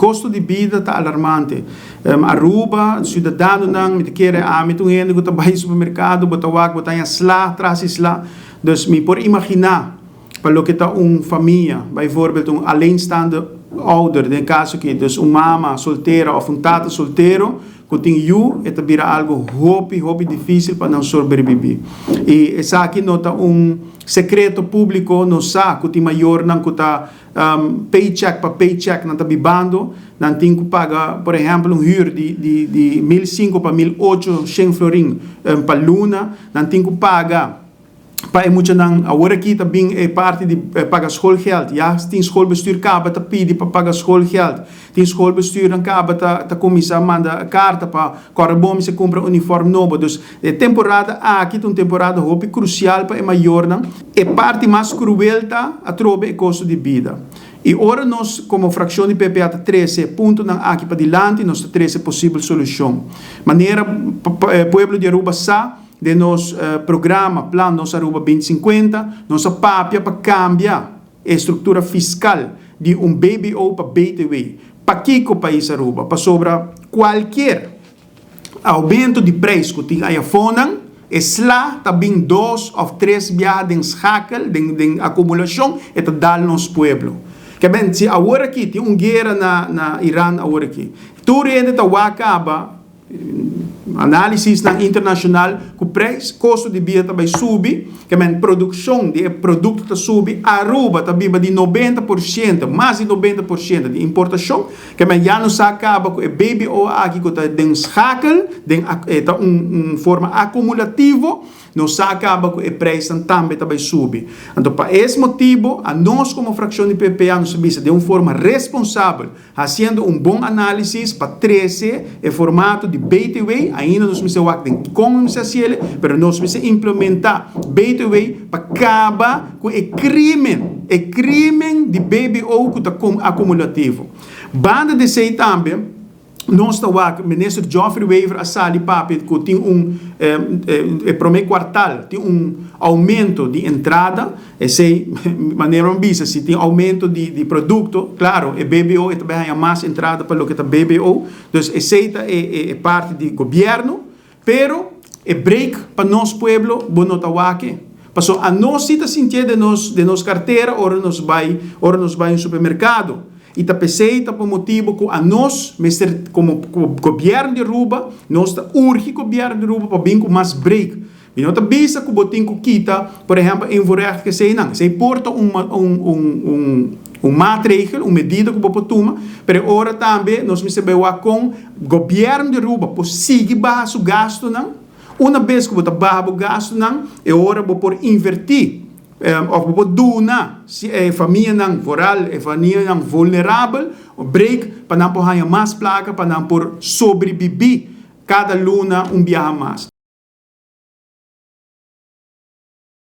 Kosto di bida ta alarmante. Aruba, ciudadanonan, mi ta kere ami ta un hende cu ta bay supermercado, bo ta wak, bo ta haña sla tras di sla. Dus mi por imagina pa loke ta un famia, bijvoorbeeld un alleenstaande ouder den e caso aki, dus un mama soltera of un tata soltero cu tin yu, e ta bira algo hopi, hopi dificil pa nan sobrevivi. Y esaki no ta un secreto publico, nos sa cu tin mayornan cu ta Paycheck pa paycheck nan ta bibando, nan tin cu paga por ehempel un huur di di di 1500 pa 1800 florin pa luna, nan tin cu paga pa e muchanan, awor aki ta bin e parti di paga schoolgeld, ya tin schoolbestuur caba ta pidi pa paga schoolgeld, tin schoolbestuurnan caba ta ta cuminsa manda carta pa corre bon mester cumpra uniform nobo, dus e temporada aki ta un temporada hopi crucial pa e mayornan. E parti mas cruel ta atrobe e costo di bida. Y ora nos como fraccion di PPA ta trece puntonan aki padilanti, nos ta trece posibel solucion. Manera pueblo di Aruba sa, den nos programa Plan Nos Aruba 2050, nos a papia pa cambia e structura fiscal di un BBO pa BTW. Pakico pais Aruba? Pasobra cualkier Aumento di prijs cu tin ayafonan, e sla ta bin dos of tres biaha den schakel, den den acumulacion, e ta dal nos pueblo. Ke ben, si awor aki tin un guera na na Iran awor aki, tur hende ta wak caba analisisnan internacional cu prijs, costo di bida ta bay subi, ke men produccion di e producto ta subi, Aruba ta biba di 90%, mas di 90% di importacion. Ke men ya no sa kaba ku e BBO aki ku ta den schakel, den e ta un un forma akumulativo, no sa kaba ku e prijsnan tambe ta bai subi. Anto pa es motibo anos komo frakshon di PPA nos a bisa den un forma responsabel, hasiendo un bon analisis pa trese e formato di BTW, ainda nos mester wak den kon nos mester hasiele, pero nos mester implementa BTW pa kaba ku e krimen, e krimen di BBO ku ta akumulativo. Banda di esei tambe nos ta wak Minister Geoffrey Wever a sali papia ku tin un e prome kuartal tin un oumento di entrada, esei manera mi bisa si tin oumento di produkto klaro e BBO e ta bai haña mas entrada pa loke ta BBO, dus esei ta e parti di gobièrnu. Pero e break pa nos pueblo bo no ta wak e. Paso anos si ta sintié den nos den nos cartera ora nos bai ora nos bai un supermercado. Y ta pesey ta pa motibo cu anos mester como gobierno di Aruba nos ta urgi gobierno di Aruba pa bin cu mas break. Mi no ta bisa cu bo tin cu kita por ehempel invoerrecht eseynan. Esey por ta un un un un un maatregel, un medida cu bo por tuma, pero e ora tambe nos mester bay wak con Gobierno di Aruba por sigui baha su gastonan. Una bes cu bo ta baha bo gastonan, e ora bo por inverti of bo por duna e famianan, vooral e famianan vulnerabel, un break pa nan por haña mas placa pa nan por sobrebibi cada luna un biaha mas.